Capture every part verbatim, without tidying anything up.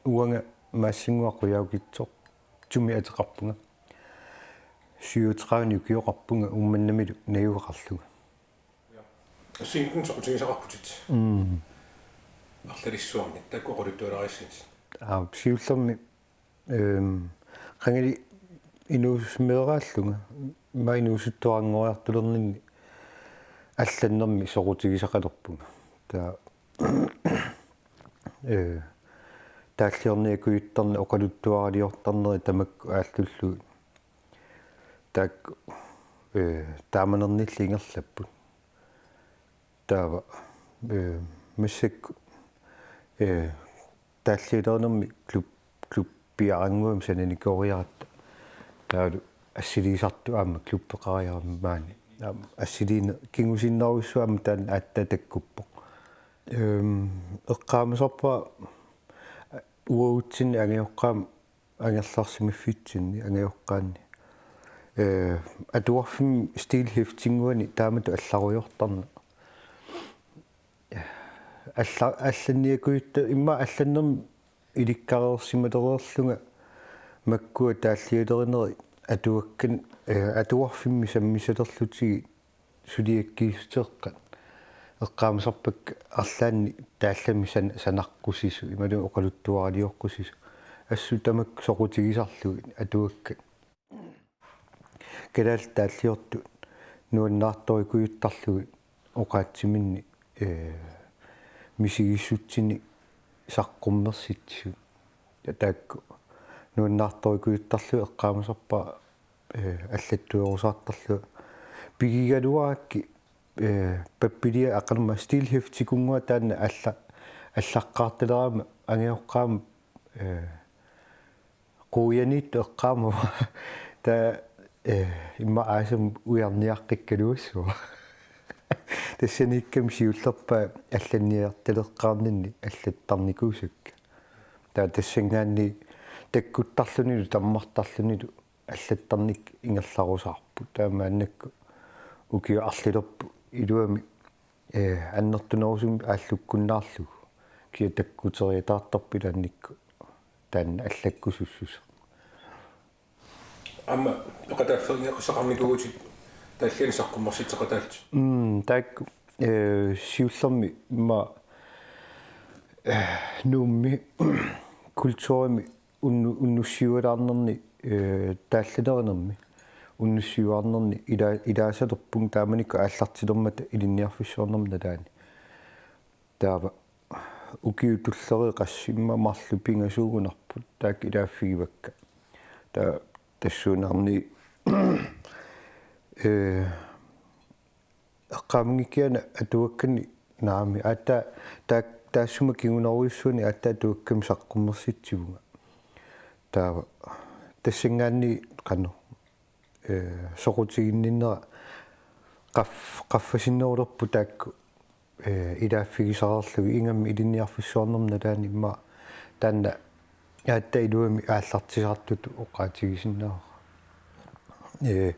Uanga Maassinguaq Qujaukitsoq, Tumi ateqarpunga. Syvogtredive ukioqarpunga, Uummannamilu najugaqarlunga. Scenen soqutigisaqarputit. Mm. Arlalissuarnik, taakku oqaluttualaarissagitit. Aa, siullermik, ehm, qangali inuusimmeeraallunga, ima inuusuttuaranngoriartulerninni allannermi soqutigisaqalerpunga. Taava, eh, taalliorniakujuttarneq oqaluttuaraliortarneri tamakku aallullugit. Taakku, eh, taamanernilli ingerlapput. Taava, eh, massakkut, eh, taallialerinermi klub-, klubbiarannguamik sananikooriaratta. Taavalu assiliisartut aamma klubbeqariarami maani. Aamma assiliineq kingusinnerujussuaq aamma taanna aatsaat takkuppoq. Ehm, eqqaamasarpara uagutsinni angajoqqaama angerlarsimaffitsinni angajoqqaanni. Eh, atuarfimmi stilhæftinnguani taamatut allarujoortarneq. Alla-, allanniakujutta-, immaqa allannermi ilikkareersimalereerlunga makkua taallialerinerit atuakkan-, eh, atuarfimmi sammisalerlutigit suliakkiissuteeqqat. Eqqaamasarpakka arlaanni taallami san-, sanaqqusisoq, imaluunniit oqaluttuaralioqqusisoq. Assut tamakku soqutigisarlugit atuakkat. Kalaallit taalliortut nuannaartorikujuttarlugit oqaatsiminni, eh, misigissutsinik saqqummersitsisut. Ja taakku nuannaartorikujuttarlugit eqqaamasarpara, eh, allattuerusaartarlunga. Pigigaluarakkit, eh, pappiliaq aqagu aamma stilhæftikunngua taanna alla-, allaqqaartalerama angajoqqaama, eh, quianiittut eqqaamavara. Taava, eh, immaqa aasami ujarniaqqikkaluassuara. Tassaniikkami siullerpaaq allanniartaleqqaarninni allattarnikuusakka. Taava tassanngaanniit takkuttarlunilu tammartarlunilu allattarnikkut ingerlarusaarput. Taava maannakkut ukiut arlalerput iluamik, eh, annertunerusumik aallukkunnaarlugu. Kisianni takkuteriataartarpoq ilaannikkut taanna allakkusussuseq. Aamma peqataaffeqarnikuuvutit taallianik saqqummersitseqataallutit. Mm, taakku, eh, siullermik immaqa, eh, Nuummi kulturimi unnu-, unnussiualaarnerni, eh, taallalerinermi unnussiuaarnerni ila-, ilaasalerpunga taamanikkut aallartilermata ilinniarfissuarnerma nalaani. Taava ukiut tullereeqqassi immaqa marluk pingasuugunarput taakku ilaaffigivakka. Taava tassuunaarni, eh, eqqaamanngikkiga una atuakkani naamik aatsaat taa-, taassuma kingunerujussuani aatsaat atuakkami saqqummersitsivunga. Taava tassanngaanniit qanoq, eh, soqutiginninnera qaff-, qaffasinnerulerput taakku, eh, ilaaffigisarlugit ingammik ilinniarfissuarnerma nalaani immaqa taanna aatsaat iluamik aallartisaartutut oqaatigisinnaavara. Eh,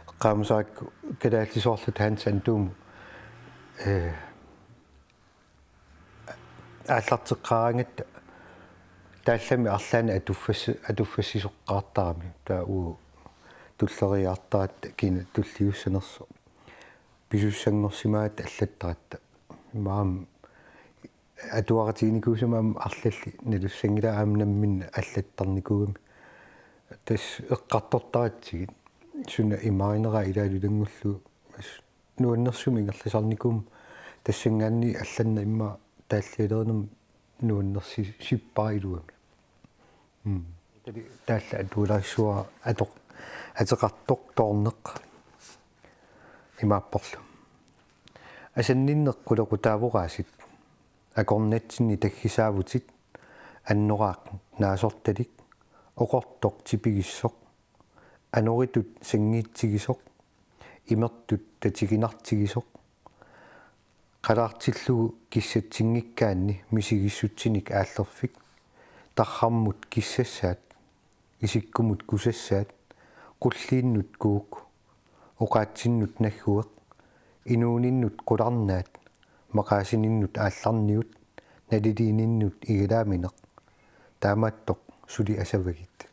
eqqaamasakka kalaallisoorluta Hans Anduumut, eh, aallarteqqaaraangatta taallami arlaanni atuffassi-, atuffassisoqqaartarami. Taava uagut tulleriiaartaratta kina tulliussanersoq. Pisussanngorsimaat allattaratta. Maam atuaqatiginikuusama aamma arlallit nalussanngilaat aamma namminneq allattarnikuugami. Tassa eqqartortaratsigit suna imaarineraa ilaalu ilanngullugu. As nuannersumik ingerlasarnikuummat tassanngaanniit allanneq immaqa taallialerinermi nuannersippara iluamik. Mm. Taava atualarissua atoq-, ateqartoq Toorneq imaapporlu. Asanninneq qulequtaavoraasiit. Akornatsinni taggisaavutit, annoraaq naasortalik, oqortoq tipigissoq, anoritut sanngiitsigisoq, imertut tatiginartigisoq, qalaartillugu kissatsinngikkaanni misigissutsinik aallerfik, tarrarmut kissassaat, isikkumut kusassaat, qulliinnut kuuk, oqaatsinnut naggueq, inuuninnut qularnaat, maqaasininnut aallarniut, naliliininnut igalaamineq, Taamaattoq suli asavagit.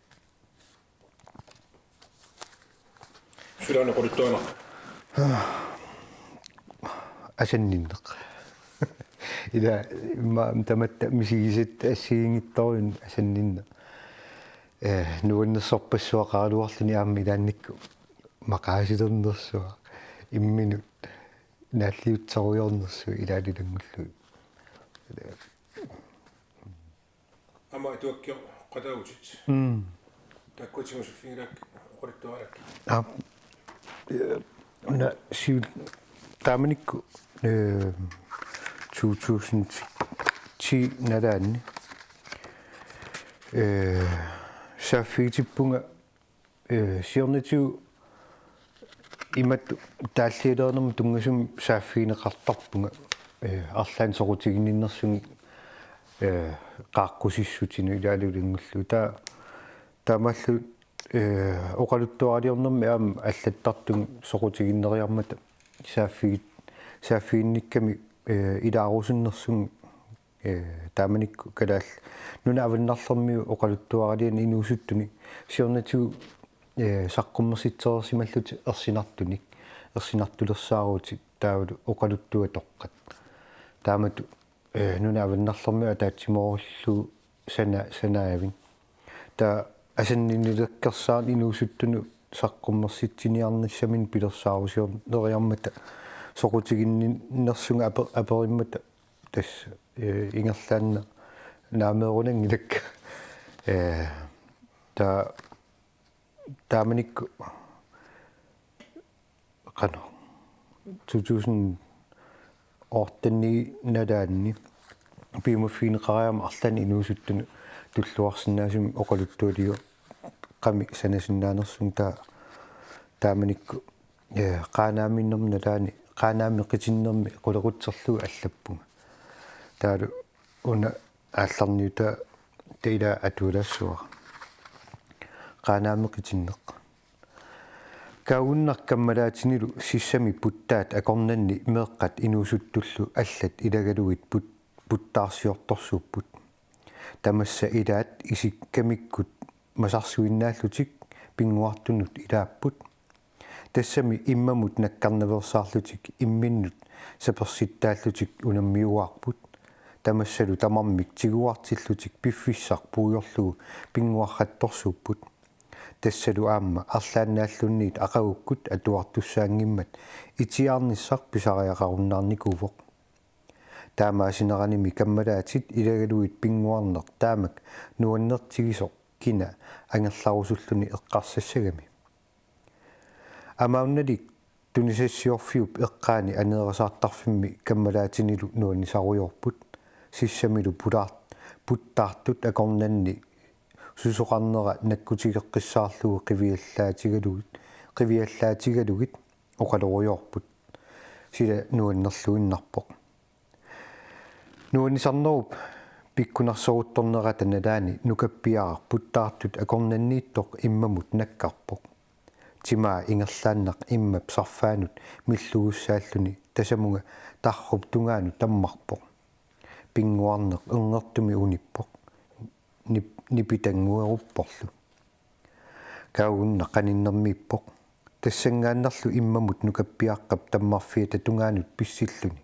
Sulaana quluttuana. Asanninneq. Ila imma tamatta misigisat assigiinngitsorujussuit asanninneq. Eh, nuannersorpassuaqaraluarluni aamma ilaannikkut maqaasilernersuaq imminut naalliutsorujoornersuaq ilaalu ilanngullugit. Aamma atuakkiorqataavutit. Mm. Taakku tigusuffigilaak oqaluttuaralak. Aap. Eh, una siul taamanikkut, eh, to tusind ti nalaanni. Eh, saaffigitippunga, eh, siornatigut imatut taallialerinermut tunngasumik saaffigineqartarpunga, eh, arlaannik soqutiginninnersumik, eh, qaaqqusissutinut ilaalu ilanngullugit. Taa-, taamaallu, eh, oqaluttuaraliornermi aamma allattartunga soqutiginneriarmata saaffigi-, saaffiginnikkami, eh, ilaarusunnersumik, eh, taamanikkut Kalaal-, nunap avannarlermiut oqaluttuaraliani inuusuttuni siornatigut, eh, saqqummersitsereersimallutik ersinartunik, ersinartulersaarutit taavalu oqaluttuatoqqat. Taamatut, eh, nunap avannarlermiut ataatsimoorullugu sana-, sanaavik. Taava asanninnilerkersaarneq inuusuttunut saqqummersitsiniarnissaminut pilersaarusiorneriarmata soqutiginninnersunga ape-, aperimmata tassa, eh, ingerlaannaq naameerunanngilakka. Eh, taa-, taamanikkut qanoq to tusind otte nalaanni piumaffigineqariarama arlaannik inuusuttunut tulluarsinnaasumik oqaluttualioqami sanasinnaanersunga taa-, taamanikkut, eh, Qaanaamiinnermi nalaani, Qaanaami qitinnermi qulequtserlugu allappunga. Taavalu una aallarniutaa taava ila atualaassuara. Qaanaami qitinneq. Kaugunnaq kammalaatinilu sissami puttaat akornanni meeqqat inuusuttullu allat ilagalugit put-, puttaarsiortorsuupput. Tamassa ilaat isikkamikkut masarsuinnaallutik pinnguartunut ilaapput. Tassami immamut nakkarnaveersaarlutik imminnut sapersittaallutik unammiuaarput. Tamassalu tamarmik tiguartillutik piffissaq puigorlugu pinnguarrattorsuupput. Tassalu aamma arlaannaallunniit aqagukkut atuartussaanngimmat itiaarnissaq pisariaqarunnaarnikuuvoq. Taamaasineranimi kammalaatit ilagalugit pinnguarneq taamak nuannertigisoq kina angerlarusulluni eqqarsassagami. Amaunnalik tunisassiorfiup eqqaani aneerasaartarfimmi kammalaatinilu nuannisarujoorput. Sissamilu pulaart-, puttaartut akornanni susoqarnera nakkutigeqqissaarlugu qiviallaatigalugit, qiviallaatigalugit oqalorujoorput. Sila nuannerluinnarpoq. Nuannisarnerup pikkunarsoruttornerata nalaani nukappiaraq puttaartut akornanniittoq immamut nakkarpoq. Timaa ingerlaannaq immap sarfaanut millugussaalluni tasamunga tarrup tungaanut tammarpoq. Pinnguarneq erngertumik unippoq. Nip-, nipitannguerupporlu. Kaugunnaq qaninnermiippoq. Tassanngaannarlu immamut nukappiaqqap tammarfiata tungaanut pissilluni.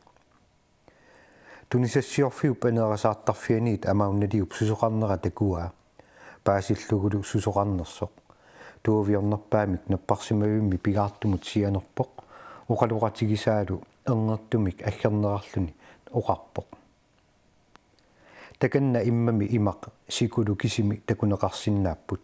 Tunisassiorfiup aneerasaartarfianiit amaunnaliup susoqarnera takuaa. Paasillugulu susoqarnersoq. Tuaviornerpaamik napparsimavimmi pigaartumut sianerpoq. Oqaloqatigisaalu erngertumik aggernerarluni oqarpoq: Takanna immami imaq sikulu kisimi takuneqarsinnaapput.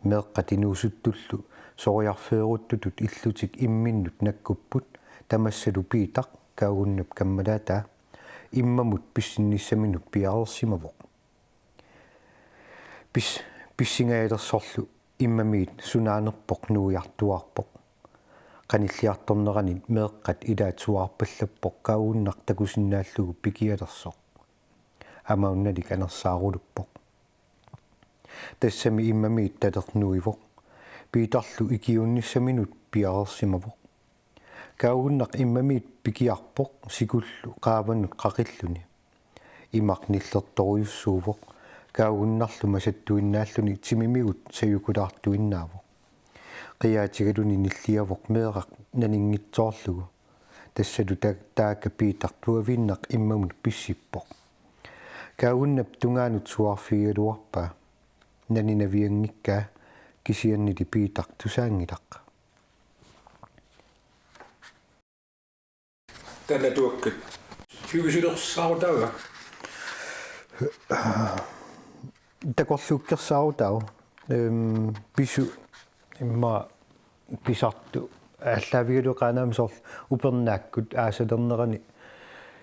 Meeqqat inuusuttullu soriarfeeruttutut illutik imminnut nakkupput, tamassalu Piitaq, Kaugunnap kammalaataa, immamut pissinnissaminut piareersimavoq. Pis-, pissingajalersorlu immamiit sunaanerpoq nuiartuaarpoq. Qanilliartorneranit meeqqat ilaat suaarpallappoq Kaugunnaq takusinnaallugu pikialersoq. Amaunnalik anersaaruluppoq. Tassami immamiit talernuivoq. Piitarlu ikiuunnissaminut piareersimavoq. Kaugunnaq immamiit pikiarpoq sikullu qaavanut qaqilluni. Imaq nillertorujussuuvoq. Kaagunnarlu masattuinnaalluni timimigut sajukulaartuinnaavoq. Qiaatigaluni nilliavoq meeraq naninngitsoorlugu. Tassalu ta-, taakka Piitaq tuaviinnaq immamut pissippoq. Kaagunnap tungaanut suaarfigigaluarpaa. Naninavianngikkaa kisiannili Piitaq tusaanngilaq. Taanna atuakkat. Hygiesulersaarutaava? Takorluukkersaarutaavoq. Ehm, pisu immaqa pisartoq aallaavigalugu Qaanaami soorlu upernaakkut aasalernerani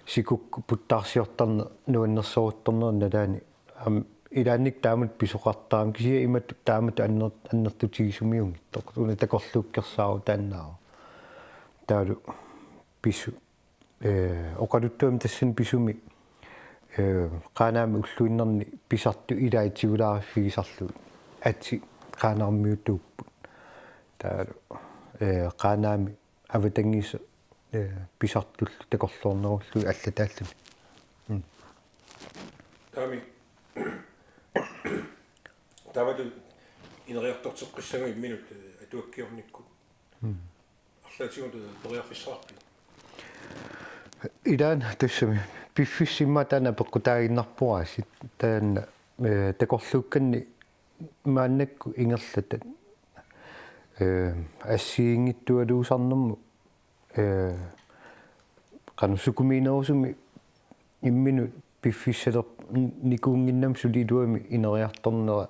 sikukkut puttaarsiortarneq nuannersoruttornerup nalaani. Aamma ilaannikkut taamatut pisoqartarami kisianni imatut taamatut anner-, annertutigisumiunngitsoq. Una takorluukkersaarutaannaavoq. Taavalu pisu. Eh, oqaluttuami tassani pisumi, eh, Qaanaami ulluinnarni pisartut ilai tigulaariffigisarlugit. Atit Qaanaarmiutuupput. Taavalu, eh, Qaanaami avatangiisit, eh, pisartullu takorloornerullugit allataalluni. Mm. Taami. Taamatut ineriartorteqqissaguit imminut, eh, atuakkiornikkut. Mm. Arlaatigut, eh, periarfissaqarpit? Ilaanni tassami piffissaq immaqa taanna apeqqutaaginnarpoq aasiit. Taanna, eh, takorluukkanni maannakkut ingerlatat, eh, assigiinngitsualuusarnermut, eh, qanoq sukumiinerusumik imminut piffissaler-, nikuunnginnama suli iluamik ineriartornera,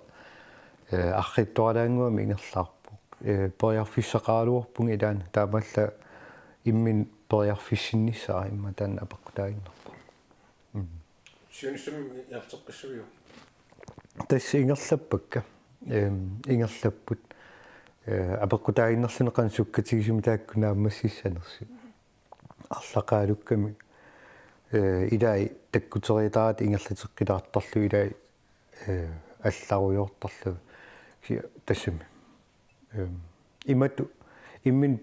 eh, arriitsoralaannguamik ingerlaarpoq. Eh, periarfissaqaraluarpunga ilaanni taamaallaat imminut periarfissinnissaa immaqa taanna apeqqutaaginnarpoq. Mm. Siunissami ingerlateqqissaviuk? Tassa ingerlappakka. Ehm, ingerlapput. Eh, apeqqutaaginnarluni qanoq sukkatigisumik taakku naammassissanersut. Arlaqaalukkami, eh, ilai takkuteriataarata ingerlateqqilaartarlugu ilai, eh, allarujoortarlugu. Kisianni tassami. Ehm, imatut imminut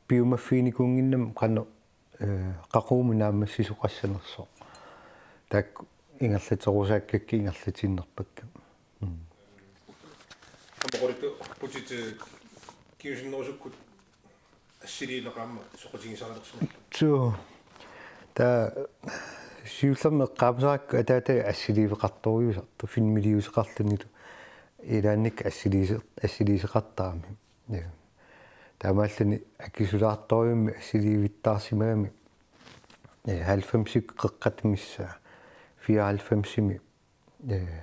piumaffiginikuunnginnama qanoq, eh, qaqugu naammassisoqassanersoq. Taakku ingerlaterusaakkakkit ingerlatiinnarpakka. Mm. Aamma oqaluttuarputit, eh, kingusinnerusukkut assiliineq aamma soqutigisarilersimallugu. Suu. Taava siullermik eqqaamasakka ataatagaq assiliiveqartorujussuusartoq filmiliuseqarlunilu ilaannikkut assiliise-, assiliiseqartarami. Ja. Taamaalluni akisulaartorujussuarmik assiliivittaarsimagami, eh, halvfemsit qeqqata missaa, fireoghalvfemsimi, eh,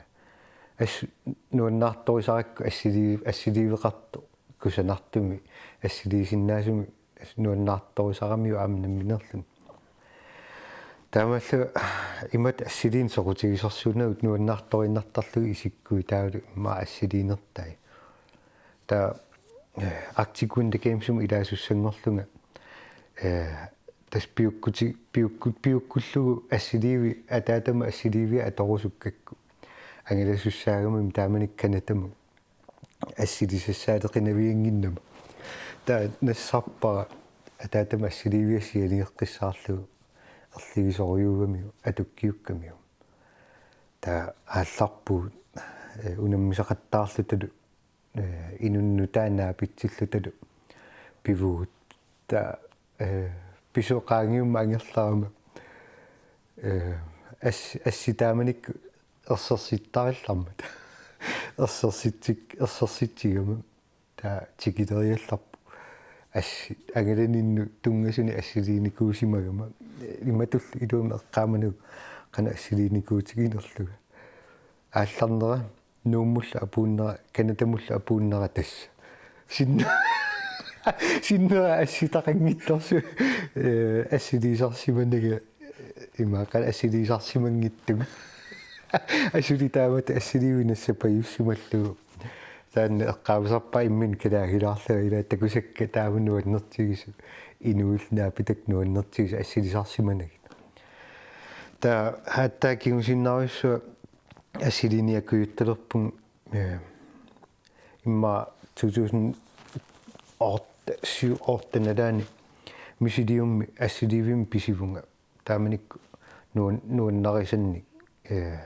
as-, nuannaartorisarakku assili-, assiliiveqartoq kusanartumik assiliisinnaasumik nuannaartorisaramiuk aamma nammineerluni. Taamaallu imatut assiliineq soqutigisarsiuunagu nuannaartoriinnartarlugit isikkuit taavalu immaqa assiliinertai. Taava, eh, Arctic Winter Gamesimi ilaasussanngorlunga, eh, tassa piukkuti-, piukku-, piukkullugu assiliivi-, ataatama assiliivia atorusukkakku. Angalasussaagami taamani Canadamut assiliisassaaleqinaviannginnama. Taava nassarpara ataatama assiliivia sianigeqqissaarlugu erligisorujuugamiuk atukkiukkamiuk. Taava aallarpugut, eh, unammisaqattaarlutalu, eh, inunnut taanna naapitsillutalu pivugut. Taava, eh, pisoqaangiumma angerlarama, eh, as-, assit taamanikkut ersersittarillarmata. Ersersitsik-, ersersitsigama. Taava tikileriallarput. Assit angalaninnut tunngasunik assiliinikuusimagama. Imatullu iluamik eqqaamanagu qanoq assiliinikuutiginerlunga. Aallarnera, Nuummullu apuunnera, Canadamullu apuunnera tassa. Sinne-, sinnera assitaqanngitsorsuaq, eh, assiliisarsimanaga, imaaqa assiliisarsimanngitsunga. Asuli taamatut assiliivinnassapajussimallugu. Taanna eqqaamasarpara imminut kalaagilaarlunga ilaa takusakka taama nuannertigisut. Inuillu naapitakka nuannertigisut assiliisarsimanagit. Taava aatsaat kingusinnaarujussuaq assiliiniakkujuttalerpunga, eh, immaqa to tusind otte, syv otte nalaani misiliummi assiliivimmi pisivunga. Taamanikkut nuan-, nuannarisannik, eh,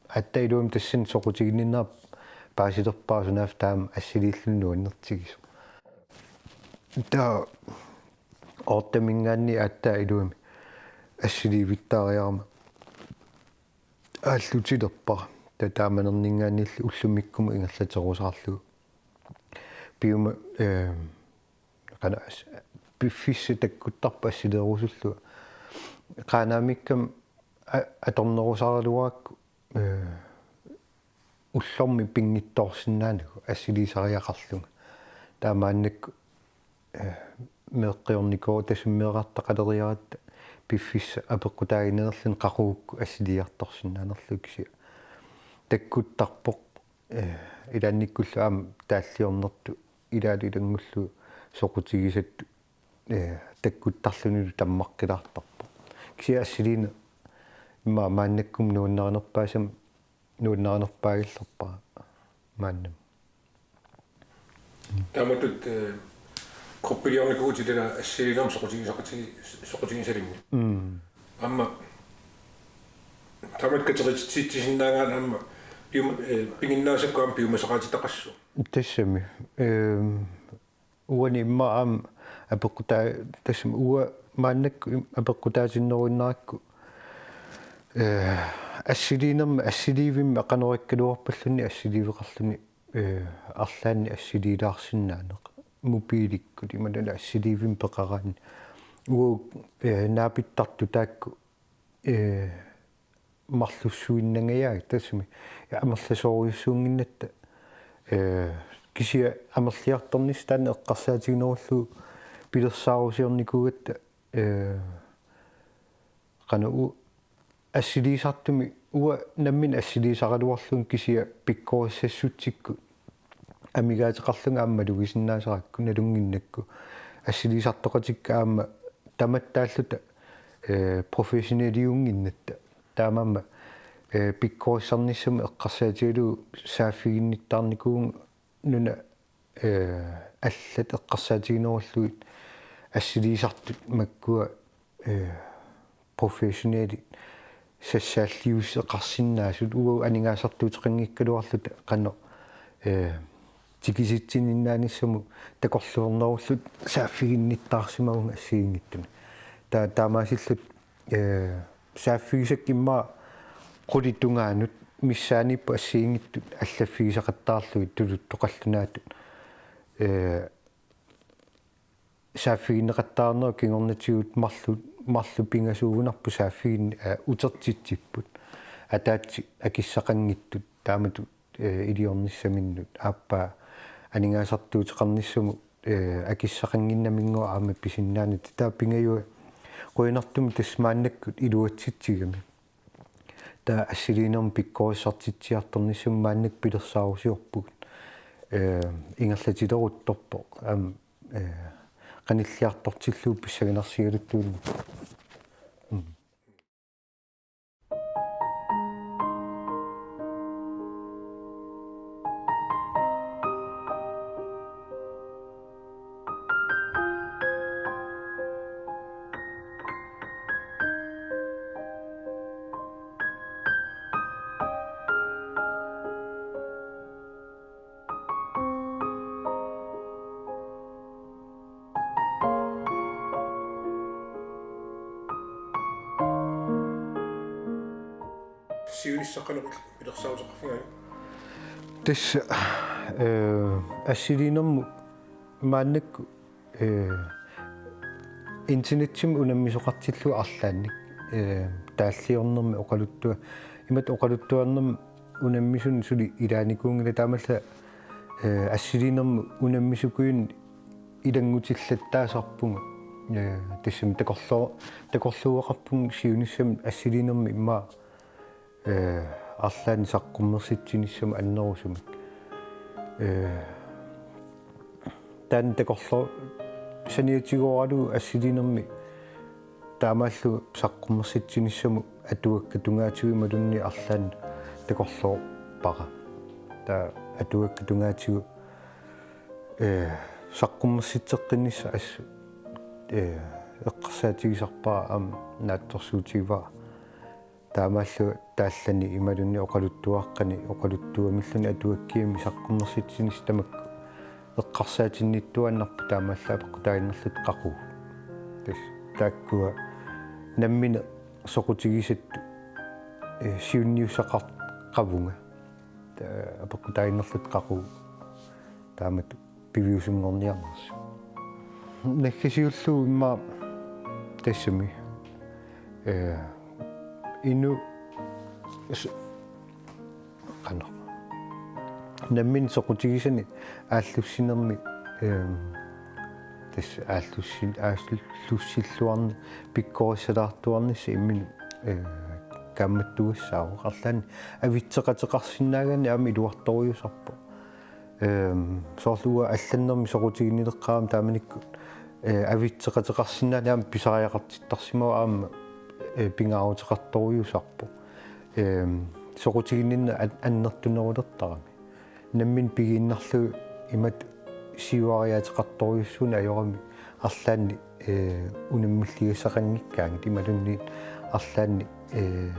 Aatsaat iluamik tassani soqutiginninnerpaasilluarpara sunaaffa taama assiliilluni nuannertigisoq. Taava ottemiingaanniit aatsaat iluamik assiliivittaariarama aallutilerpara. Taava taamanerniingaanniilli ullumikkumut ingerlaterusaarlugu. Piuma, eh, qanoq as-, piffissaq takkuttarpoq assileerusullunga. Qaanaamikkami a-, atornerusaraluarakku, eh, ullormi pinngitsoorsinnaanagu assiliisariaqarlunga. Taamaannakkut, eh, meeqqiornikuuara, tassa meerartaqaleriaratta piffissaq apeqqutaaginnarluni qaqugukkut assiliiartorsinnaanerlugu, kisianni takkuttarpoq, eh, ilaannikkullu aamma taalliornertut ilaalu ilanngullugu soqutigisattut, eh, takkuttarlunilu tammaqqilaartarpoq. Kisianni assiliineq immaqa maannakkut nuannarinerpaasam-, nuannarinerpaagilluarpara maannamut. Taamatut, eh, gruppiliornikuuvutit taanna assiliinermut soqutigisaqati-, soqutigisalimmut. Mm. Aamma taamatut katerititsisinnaagaanni aamma piuma-, eh, piginnaasakkut aamma piumasaqaatitaqassaaq. Tassami. Ehm, uani immaqa aamma apeqqutaa-, tassami uanga maannakkut im-, apeqqutaatinneruinnarakku, eh, assiliinermi, assiliivimmi qanoq ikkaluarpalluunniit assiliiveqarluni, eh, arlaanni assiliilaarsinnaaneq. Mobiilikkut imaluunniit assiliivimmi peqaraanni. Uagut, eh, naapittartut taakku, eh, marlussuinnangajaat tassami. Ja amerlasoorujussuunnginnatta, eh, kisianni amerliartornissaq taanna eqqarsaatiginerullugu pilersaarusiornikuugatta, eh, qanoq u-, assiliisartumi uanga nammineq assiliisaraluarlunga kisianni pikkorissassutsikkut amigaateqarlunga aamma malugisinnaasarakku nalunnginnakku. Assiliisartoqatikka aamma tamattaalluta, eh, professioneliunnginnatta. Taamaammat, eh, pikkorissarnissamut eqqarsaatigalugu saaffiginnittaarnikuuvunga nuna, eh, allat eqqarsaatiginerullugit assiliisartut makkua, eh, professionelit sassaalliuseqarsinnaasoq uagut aningaasartuuteqanngikkaluarluta qanoq, eh, tikisitsinnginnaanissamut takorluuinerulluta saaffiginnittaarsimavunga assigiinngitsunik. Ta-, taamaasilluta, eh, saaffigisakka immaqa qulit tungaanut missaaniipput assigiinngitsut allaffigisaqattaarlugit tuluttut qallunaatut. Eh, saaffiginneqattaarnerup kingornatigut marluk, marluk pingasuugunarput saaffiginneq, eh, utertitsipput. Ataatsit akissaqanngitsut taamatut, eh, iliornissaminnut aappaa aningaasartuuteqarnissamut, eh, akissaqannginnaminngooq aamma pisinnaanata. Taava pingajuat qujanartumik tassa maannakkut iluatsitsigami. Taava assiliinermut pikkorissartitsiartornissamut maannakkut pilersaarusiorpugut. Eh, ingerlatileruttorpoq. Aamma, eh, qanilliartortillugu pissanganarsigaluttuinnarpoq. Mm. Siunissaq qanoq pilersaaruteqarfigaat? Tassa, eh, assiliinermut maannakkut, eh, internetsimik unammisoqartillugu arlaannik, eh, taalliornermi oqaluttua-, imatut oqaluttuarnermi unammisunik suli ilaanikuunngilaq, taamaallaat, eh, assiliinermut unammisukujunnik ilanngutillattaasarpunga. Eh, tassami takorloo-, takorluugaqarpunga siunissami assiliinermi immaqa, eh, arlaannik saqqummersitsinissamut annerusumik. Eh, taanna takorloo-, saniatigooralugu assiliinermi taamaallugu saqqummersitsinissamut atuakkat tungaatigut imaluunniit arlaannik takorloorpara. Taava atuakkat tungaatigut, eh, saqqummersitseqqinnissaq assut, eh, eqqarsaatigisarpara aamma naatsorsuutigivara. Taamaallu taallani imaluunniit oqaluttuaqqani oqaluttuamilluunniit atuakkiami saqqummersitsinissaq tamakku eqqarsaatinnittuaannarpoq, taamaallaat apeqqutaaginnarluta qaqugu. Tassa taakkua nammineq soqutigisattut, eh, siunniussaqar-, qavunga. Ta-, apeqqutaaginnarluta qaqugu. Taamatut piviusunngorniarnersoq. Naggasiullugu immaqa tassami, eh, inu s-, qanoq. Nammineq soqutigisanik aallussinermi, ehm, tassa aallussi-, aallussilluarneq pikkorissalaartuarnissaq imminut, eh, kaammattugassaavoq. Arlaannik avitseqateqarsinnaagaanni aamma iluartorujussuusarpoq. Ehm, soorlu uanga allannermik soqutiginnileqqaarama taamanikkut, eh, avitseqateqarsinnaanera aamma pisariaqartittarsimavoq aamma, eh, pingaaruteqartorujussuusarpoq. Ehm, soqutiginninneq an-, annertunerulertarami. Nammineq pigiinnarlugu imatut siuariaateqartorujussuuneq ajorami arlaannik, eh, unammilligassaqanngikkaangat imaluunniit arlaannik, eh,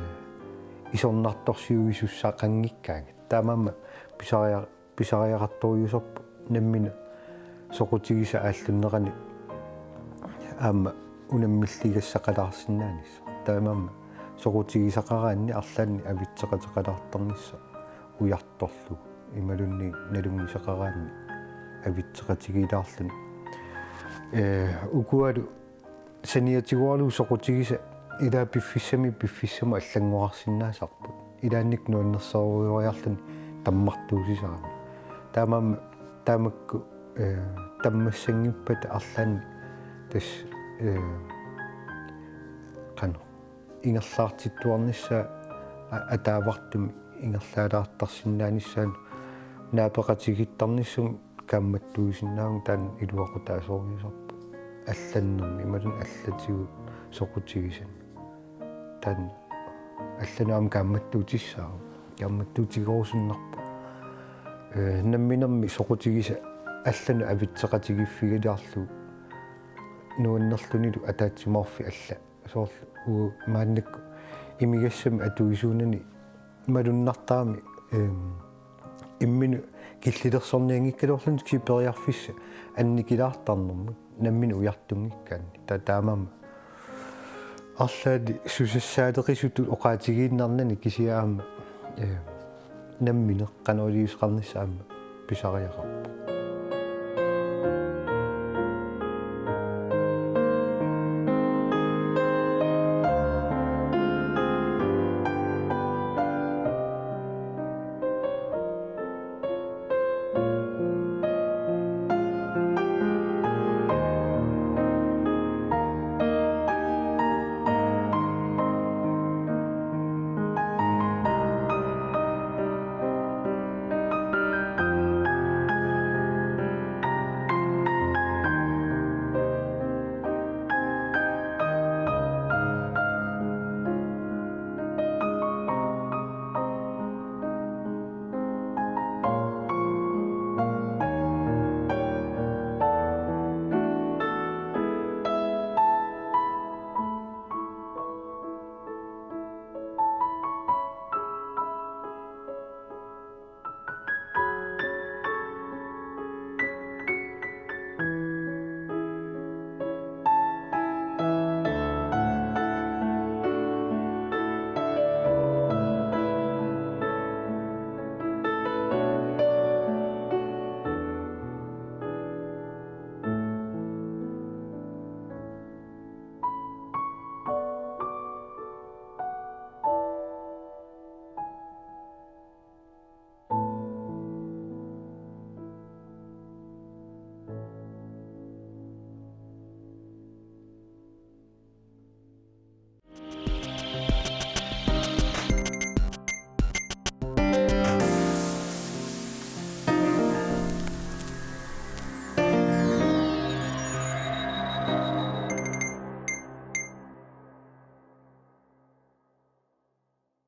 isornartorsiuisussaqanngikkaangat. Taamaammat pisaria-, pisariaqartorujussuusarpoq nammineq soqutigisaq aallunnerani aamma unammilligassaqalaarsinnaanissaq. Taamaammat soqutigisaqaraanni arlaannik avitseqateqalaartarnissaq ujartorlugu. Imaluunniit nalunngisaqaraanni avitseqatigiilaarluni. Eh, ukualu saniatigooralugu soqutigisaq ilaa piffissami piffissamut allanngorarsinnaasarput. Ilaannikkut nuannersorujoriarluni tammartuusisarami. Taamaammat taamakku, eh, tammassanngippata arlaannik tassa, eh, qanoq ingerlaartittuarnissaa a-, ataavartumik ingerlaalaartarsinnaanissaanut naapeqatigiittarnissamut kaammattuisinnaavunga, taanna iluaqutaasorujussuusarpoq. Allannermi imaluunniit allatigut soqutigisannik. Taanna allanut aamma kaammattuutissaavoq. Kaammattuutigerusunnarpoq. Eh, namminermi soqutigisaq allanut avitseqatigiiffigilaarlugu nuannerlunilu ataatsimoorfik alla. Soorlu uagut maannakkut imigassamik atuisuunani malunnartarami, ehm, imminut killilersornianngikkaluarluni kisianni periarfissaq annikilaartarnermut nammineq ujartunngikkaanni. Ta-, taamaammat arlaannik susassaaleqisutut oqaatigiinnarnani kisianni aamma, ehm, nammineq qanoq iliuuseqarnissaq aamma pisariaqarpoq.